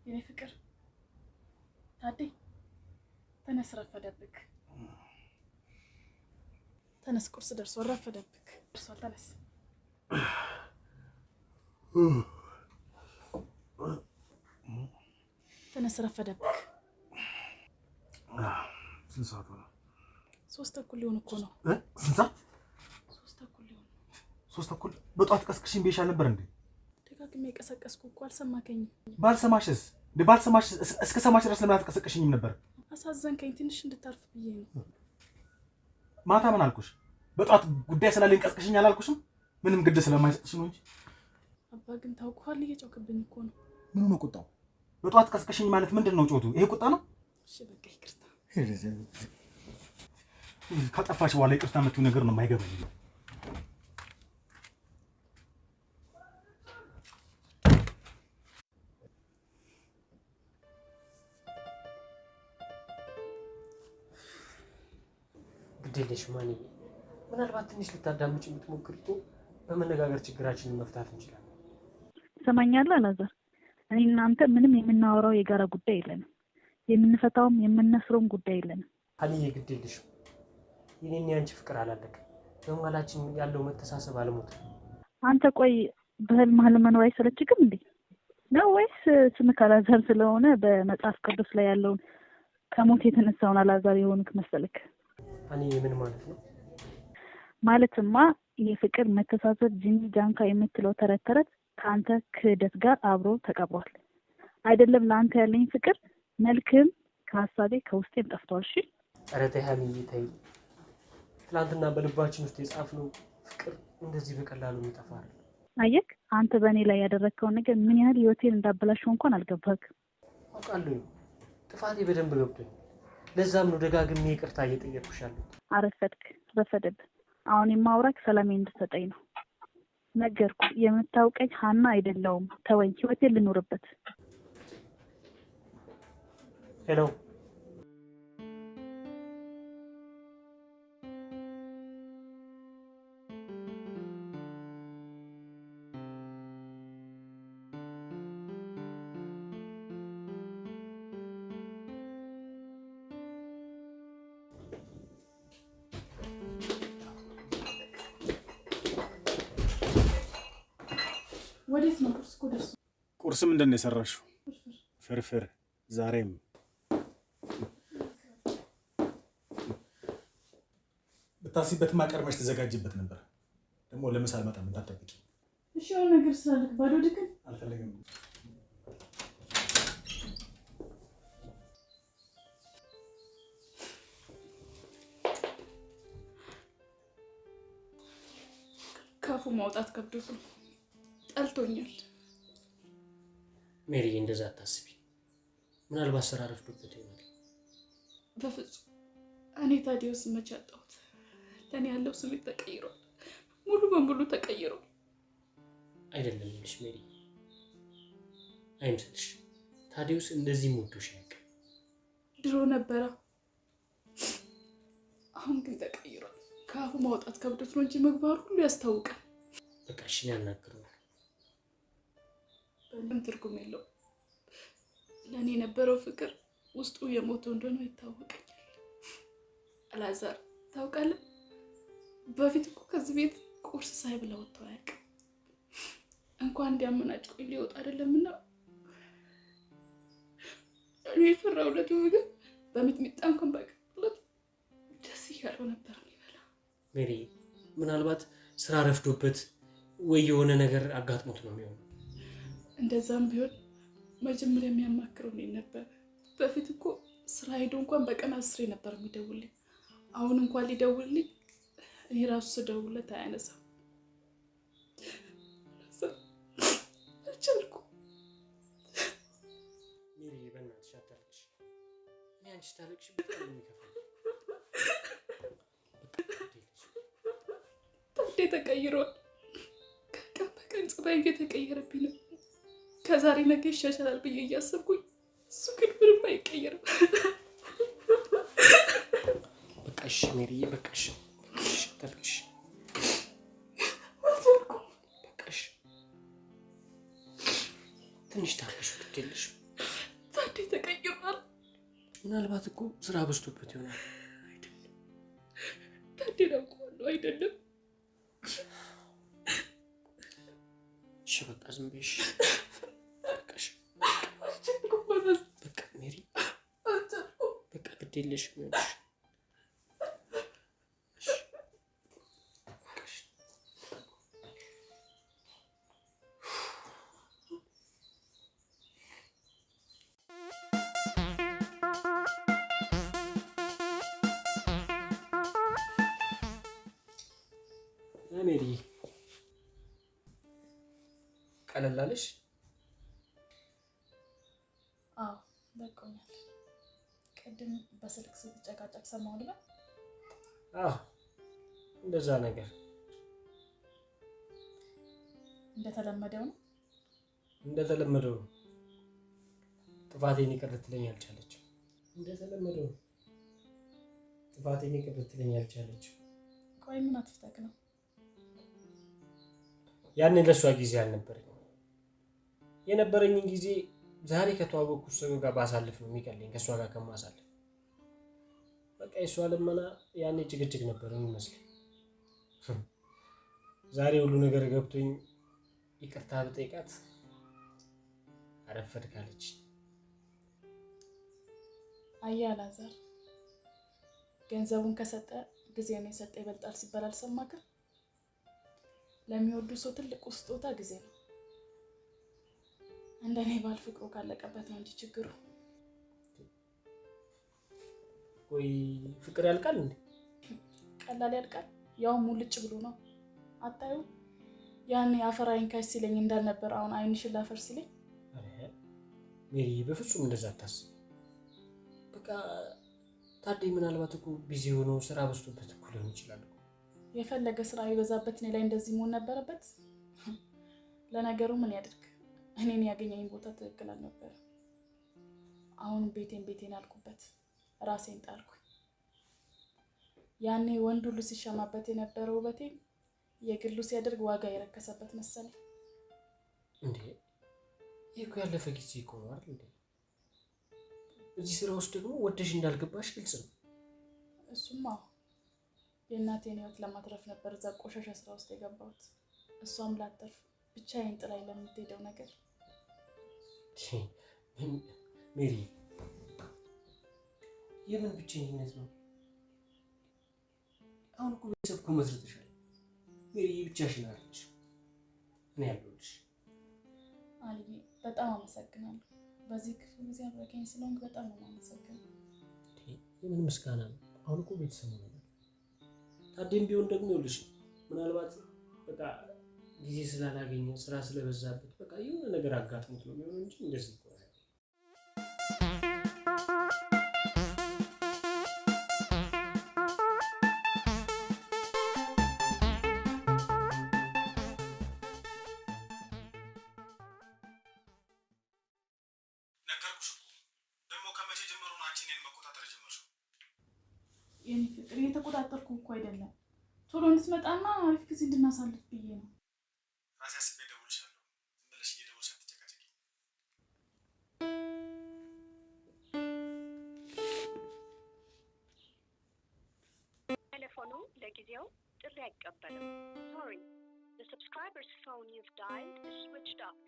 የኔ ፍቅር ታዴ ተነስ፣ ረፈደብክ። ተነስ፣ ቁርስ ደርሷል። ረፈደብክ፣ ደርሷል። ተነስ ተነስ፣ ረፈደብክ። ስንት ሰዓት ሆነ? 3:30 ሊሆን እኮ ነው። ስንት ሰዓት? 3:30 ሊሆን። 3:30? በጠዋት ቀስቅሽኝ ብዬሽ አልነበር እንዴ? ደጋግሜ የቀሰቀስኩ እኮ፣ አልሰማከኝም። ባልሰማሽስ? ባልሰማሽ እስከ ሰማሽ ድረስ ለምን አትቀሰቅሽኝም ነበር? አሳዘንከኝ። ትንሽ እንድታርፍ ብዬ ነው። ማታ ምን አልኩሽ? በጠዋት ጉዳይ ስላለኝ ቀስቅሽኝ አላልኩሽም? ምንም ግድ ስለማይሰጥሽ ነው እንጂ። አባ ግን ታውቀዋል፣ እየጮክብኝ እኮ ነው። ምኑ ነው ቁጣው? በጠዋት ቀስቅሽኝ ማለት ምንድን ነው ጮቱ? ይሄ ቁጣ ነው? እሺ በቃ ይቅርታ። ካጠፋሽ በኋላ ይቅርታ የምትይው ነገር ነው የማይገባኝ። ግድ የለሽም ማንዬ፣ ምናልባት ትንሽ ልታዳምጪ የምትሞክሪ እኮ በመነጋገር ችግራችንን መፍታት እንችላለን። ትሰማኛለህ አላዛር? እኔ እናንተ ምንም የምናወራው የጋራ ጉዳይ የለንም። የምንፈታውም የምናስረውም ጉዳይ የለንም። ሀኒዬ ግድ የለሽም፣ የኔና የአንቺ ፍቅር አላለቀም። በመሀላችን ያለው መተሳሰብ አልሞተም። አንተ ቆይ በህልም መኖር አይሰለችክም እንዴ ነው ወይስ ስምህ አላዛር ስለሆነ በመጽሐፍ ቅዱስ ላይ ያለውን ከሞት የተነሳውን አላዛር የሆንክ መሰለክ? ሀኒዬ ምን ማለት ነው? ማለትማ የፍቅር መተሳሰብ ጂኒ ጃንካ የምትለው ተረት ተረት ከአንተ ክህደት ጋር አብሮ ተቀብሯል። አይደለም ለአንተ ያለኝ ፍቅር መልክም ከሀሳቤ ከውስጤም ጠፍቷል። እሺ ኧረ ተይ ሀኒዬ ተይ። ትናንትና በልባችን ውስጥ የጻፍነው ፍቅር እንደዚህ በቀላሉ የሚጠፋ አይደለም። አየክ፣ አንተ በእኔ ላይ ያደረግከውን ነገር ምን ያህል ህይወቴን እንዳበላሸው እንኳን አልገባክም። አውቃለሁ፣ ጥፋቴ በደንብ ገብቶኝ፣ ለዛም ነው ደጋግሜ ይቅርታ እየጠየቅኩሽ ያለሁት። አረፈድክ፣ ረፈደብህ። አሁን የማውራክ ሰላሜን እንድትሰጠኝ ነው። ነገርኩ፣ የምታውቀኝ ሀና አይደለሁም። ተወኝ፣ ህይወቴን ልኑርበት። Hello ወዴት ነው? ቁርስ እኮ ደርሷል። ቁርስ ምንድን ነው የሰራሽው? ፍርፍር። ዛሬም ብታስቢበትማ ቀድመሽ ተዘጋጅበት ነበር። ደግሞ ለምሳ አልመጣም እንዳትጠብቂ። እሺ የሆነ ነገር ስላልክ ባዶ ድክም አልፈለግም። ካፉ ማውጣት ከብዶት ነው። ጠልቶኛል። ሜሪዬ እንደዛ አታስቢ። ምናልባት ስራ ረፍዶበት ይሆናል። በፍጹም እኔ ታዲዮስ መቼ አጣሁት? ለእኔ ያለው ስሜት ተቀይሯል። ሙሉ በሙሉ ተቀይሯል። አይደለም ይኸውልሽ ሜሪ፣ አይምሰልሽ። ታዲዮስ እንደዚህ ወዶሽ አያውቅም። ድሮ ነበረ፣ አሁን ግን ተቀይሯል። ከአፉ ማውጣት ከብዶት ነው እንጂ ምግባሩ ሁሉ ያስታውቃል። በቃ እሺ፣ እኔ አናግረዋለሁ። ምንም ትርጉም የለውም። ለእኔ የነበረው ፍቅር ውስጡ የሞተው እንደሆነ ይታወቀኛል። አላዛር ታውቃለህ፣ በፊት እኮ ከዚህ ቤት ቁርስ ሳይበላ ወጥቶ አያውቅም። እንኳን እንዲያመናጭቆኝ ሊወጣ አይደለምና እኔ የሰራሁለት ምግብ በሚጥሚጣ እንኳን ባይቀርለት ደስ እያለው ነበር የሚበላ። ሜሪ፣ ምናልባት ስራ ረፍዶበት ወይ የሆነ ነገር አጋጥሞት ነው የሚሆነው። እንደዛም ቢሆን መጀመሪያ የሚያማክረው እኔን ነበር። በፊት እኮ ስራ ሄዶ እንኳን በቀን 10 ነበር የሚደውልልኝ። አሁን እንኳን ሊደውልልኝ እኔ ራሱ ስደውልለት አያነሳም። አልቻልኩም። ሜሪ በእናትሽ አታልቅሽ። እኔ አንቺ ስታለቅሽ በጣም ነው የሚከፋኝ። ታዴ ተቀይሯል። ከቀን በቀን ጸባዩ እየተቀየረብኝ ነው። ከዛሬ ነገ ይሻሻላል ብዬ እያሰብኩኝ እሱ ግን ምንም አይቀየርም። በቃ እሺ ሜሪዬ፣ በቃ እሺ፣ አታልቅሽ። በቃ እሺ፣ ትንሽ ታገሹ፣ ግድ የለሽም። ታዴ ተቀይሯል። ምናልባት እኮ ስራ በዝቶበት ይሆናል። አይደለም ታዴን አውቀዋለሁ። አይደለም እሺ በቃ ዝም በይ። እሺ በቃ እሺ በቃ ሜሪ በቃ ግድ የለሽም ይኸውልሽ። እሺ በቃ እሺ። ሜሪ ቀለል አለሽ? አዎ በቆኛል። ቅድም በስልክ ስትጨቃጨቅ ሰማሁ ልበል? አዎ እንደዛ ነገር። እንደተለመደው ነው። እንደተለመደው ነው። ጥፋቴን ይቅር ልትለኝ አልቻለችም። እንደተለመደው ነው። ጥፋቴን ይቅር ልትለኝ አልቻለችም። ቆይ ምን አጥፍተህ ነው? ያንን ለእሷ ጊዜ አልነበረኝ። የነበረኝን ጊዜ ዛሬ ከተዋወቅኩት ሰው ጋር ባሳልፍ ነው የሚቀለኝ ከእሷ ጋር ከማሳልፍ። በቃ የእሷ ልመና ያኔ ጭቅጭቅ ነበር የሚመስለኝ። ዛሬ ሁሉ ነገር ገብቶኝ ይቅርታ ብጠይቃት አረፈድክ አለች። አየህ አላዛር፣ ገንዘቡን ከሰጠ ጊዜ ነው የሰጠ ይበልጣል ሲባል አልሰማክም? ለሚወዱ ሰው ትልቁ ስጦታ ጊዜ ነው። እንደኔ ባል ፍቅሩ ካለቀበት ነው እንጂ ችግሩ። ቆይ ፍቅር ያልቃል እንዴ? ቀላል ያልቃል? ያው ሙልጭ ብሎ ነው። አታዩ? ያኔ አፈር አይንካሽ ሲለኝ እንዳልነበር አሁን አይንሽን ላፈር ሲለኝ። ኧረ ሜሪ በፍጹም እንደዛ አታስቢ። በቃ ታዴ ምናልባት እኮ busy ሆኖ ስራ በዝቶበት እኮ ሊሆን ይችላል። የፈለገ ስራ የበዛበት እኔ ላይ እንደዚህ መሆን ነበረበት? ለነገሩ ምን ያድርግ፣ እኔን ያገኘኝ ቦታ ትክክል አልነበረ። አሁን ቤቴን ቤቴን አልኩበት፣ ራሴን ጣልኩኝ። ያኔ ወንድ ሁሉ ሲሻማበት የነበረው ውበቴ የግሉ ሲያደርግ ዋጋ የረከሰበት መሰለኝ። እንዴ ይህ እኮ ያለፈ ጊዜ እኮ ነው አይደል እንዴ? እዚህ ስራ ውስጥ ደግሞ ወደሽ እንዳልገባሽ ግልጽ ነው። እሱማ የእናቴን ሕይወት ለማትረፍ ነበር እዛ ቆሻሻ ስራ ውስጥ የገባሁት። እሷም ላተርፍ ብቻዬን ጥላኝ ለምትሄደው ነገር። ሜሪ የምን ብቸኝነት ነው? አሁን እኮ ቤተሰብ እኮ መስርተሻል። ሜሪ ብቻሽን አይደለሽም፣ እኔ አለሁልሽ። አልዬ በጣም አመሰግናለሁ። በዚህ ክፉ ጊዜ አብረኸኝ ስለሆንክ በጣም ነው የማመሰግነው። የምን ምስጋና ነው? አሁን እኮ ቤተሰብ ሆነናል። ታዴም ቢሆን ደግሞ ይኸውልሽ ምናልባት በቃ ጊዜ ስላላገኘ ስራ ስለበዛበት በቃ የሆነ ነገር አጋጥሞት ነው የሚሆነው እንጂ እንደዚህ እኮ አይደለም። ነገርኩሽ እኮ። ደግሞ ከመቼ ጀምሮ ነው አንቺ እኔን መቆጣጠር የጀመርሽው? የኔ ፍቅር እየተቆጣጠርኩ እኮ አይደለም፣ ቶሎ እንድትመጣና አሪፍ ጊዜ እንድናሳልፍ ብዬ ነው። ራሴ አስቤ እደውልልሻለሁ። ዝም ብለሽ እየደወልሽ አትጨቃጨቂ። ቴሌፎኑ ለጊዜው ጥሪ አይቀበልም። Sorry, the subscriber's phone you've dialed is switched off.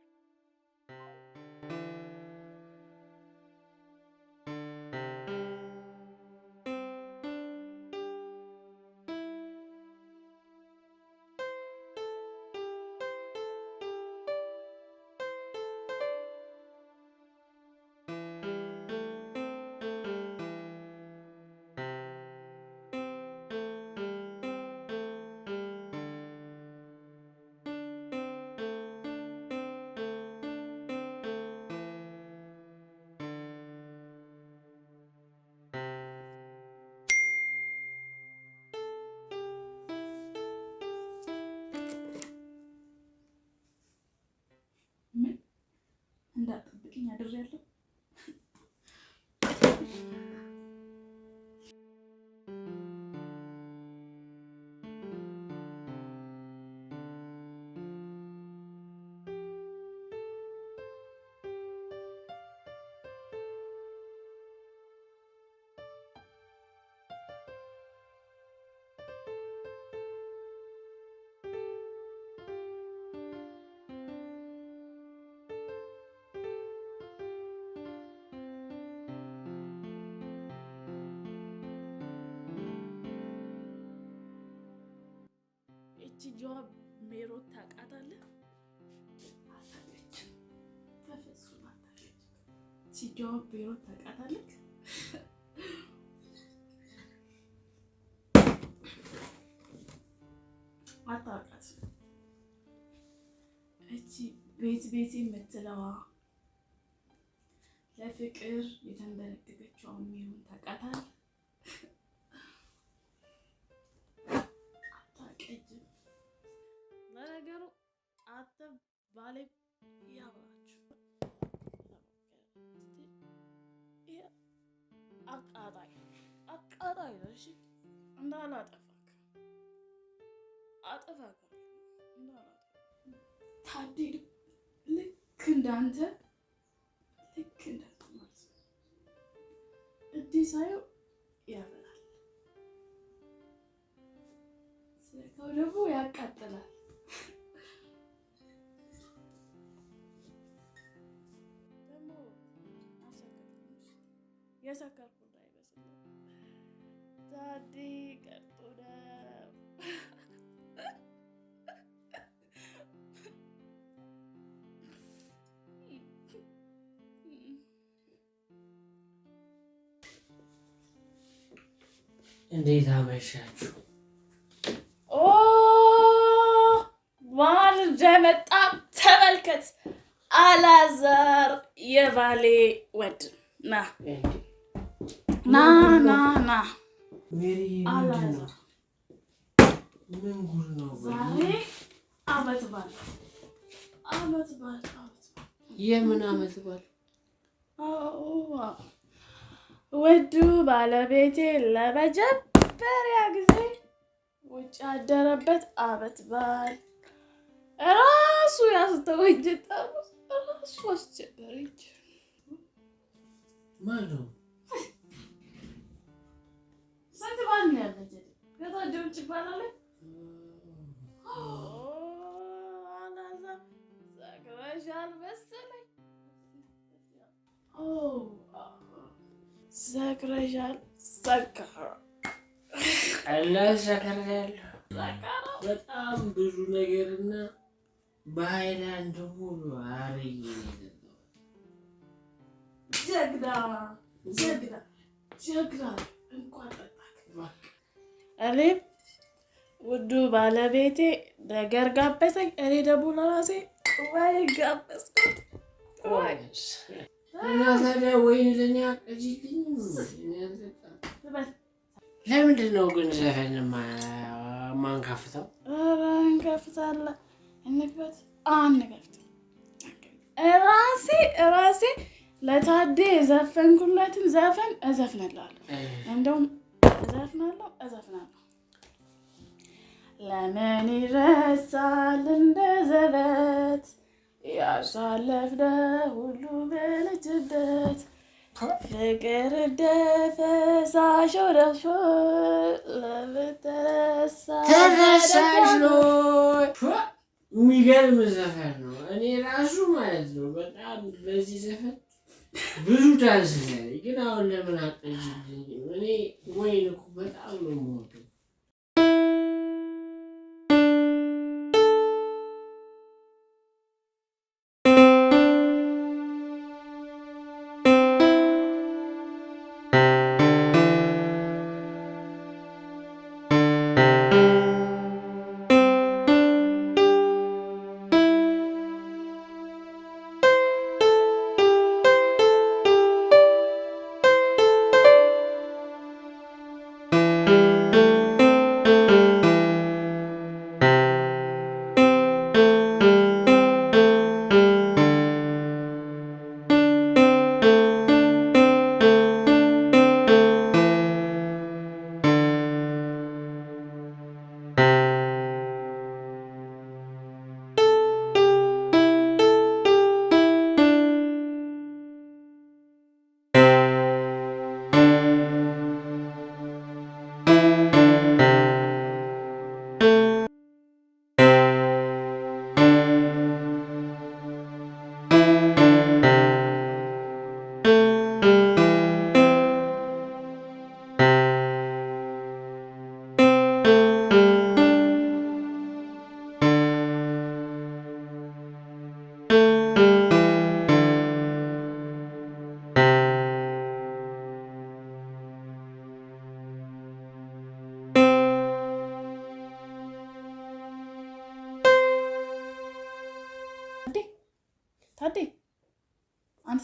ምን እንዳትጠብቅኝ አድሬያለሁ። ቤሮት ታውቃታለህ? አታውቅም። በፍጹም አታውቅም። ሲጀመር ቤሮት ታውቃታለህ? አታውቃትም። እቺ ቤት ቤት የምትለዋ ለፍቅር የተንበረከከችው የሚሆን ታውቃታለህ? አታውቅም። ለነገሩ አንተ ባሌ ያብራችሁ አቃጣይ አቃጣይ ነው። እሺ እንዳላጠፋክ አጠፋካለሁ እንዳላጠፋክ። ታዴ ልክ እንዳንተ ልክ እንዳንተ ማለት ነው። እንዲህ ሳየው ያበራል፣ ስለካው ደግሞ ያቃጥላል። ደግሞ አልሰከርኩም፣ የሰከርኩ እንዳይመስልህ። ታዴ ቀርቶ ነው። እንዴት አመሻችሁ? ኦ ማን እንደመጣ ተመልከት። አላዛር የባሌ ወንድ ና ና ና ና ሜሪ ምንድን ነው? አላዛር ምን ጉድ ነው? ዛሬ አመት በዓል አመት በዓል አመት በዓል። የምን አመት በዓል? አዎ ውዱ ባለቤቴ ለመጀመሪያ ጊዜ ውጭ ያደረበት አመት በዓል ራሱ ያስተወኝ ጠርሙስ ራሱ አስቸገረኝ። ማን ነው? ስንት ባል ነው ያለች? ከታደ ውጭ ይባላል። አላዛር ሰክረሻል መሰለኝ። ኦ ሰክረሻል። ሰከረ ቀላል ሰክሬያለሁ። ሰከረ። በጣም ብዙ ነገርና በሃይላንድ ሙሉ አርዬ ነው የጠጣሁት። ጀግና ጀግና ጀግና። እንኳን ጠጣክ። እኔም ውዱ ባለቤቴ ነገር ጋበዘኝ። እኔ ደግሞ ለራሴ ወይ ጋበዝኩት። ወይ እና ታዲያ ወይን ለእኔ አቀጂልኝ። እኔ አልጠጣም። በል። ለምንድን ነው ግን ዘፈን ማንከፍተው? ኧረ እንከፍታለን። እንክፈት አንከፍትም። ራሴ ራሴ ለታዴ የዘፈንኩለትን ዘፈን እዘፍንላለሁ። እንደውም እዘፍናለሁ እዘፍናለሁ። ለምን ይረሳል እንደ ዘበት ያሳለፍነው ሁሉ በልጅነት ፍቅር እንደ ፈሳሽ ወረሾ ለምን ተረሳ ተረሳሽ ነው። የሚገርም ዘፈን ነው። እኔ ራሱ ማለት ነው በጣም በዚህ ዘፈን ብዙ ዳንስ ነው። ግን አሁን ለምን አቀጅልኝ? እኔ ወይን እኮ በጣም ነው የምወደው። ኦ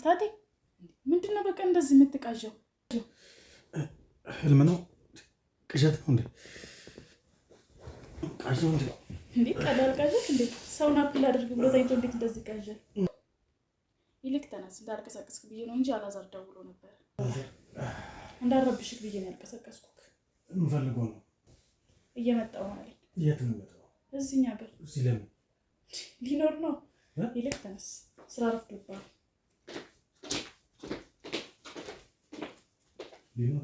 ታዴ፣ ምንድን ነው በቃ እንደዚህ የምትቃዠው? ህልም ነው ቅዠት ነው እንዴ? ቃዠው እንዴ? እንዴ ቀላል ቃዠት እንዴ? ሰውን apple አድርግ ብሎ ተኝቶ እንዴት እንደዚህ ቃዣል? ይልቅ ተነስ፣ እንዳልቀሰቅስክ ብዬ ነው እንጂ አላዛር ደውሎ ነበር። እንዳረብሽክ ብዬ ነው ያልቀሰቀስኩክ። የምፈልገው ነው። እየመጣሁ ነው አለኝ። የት ነው የመጣው? እዚህኛ ሀገር። እዚህ ለምን ሊኖር ነው? ይልቅ ተነስ፣ ስራ ረፍዶብሃል። ሊኖር?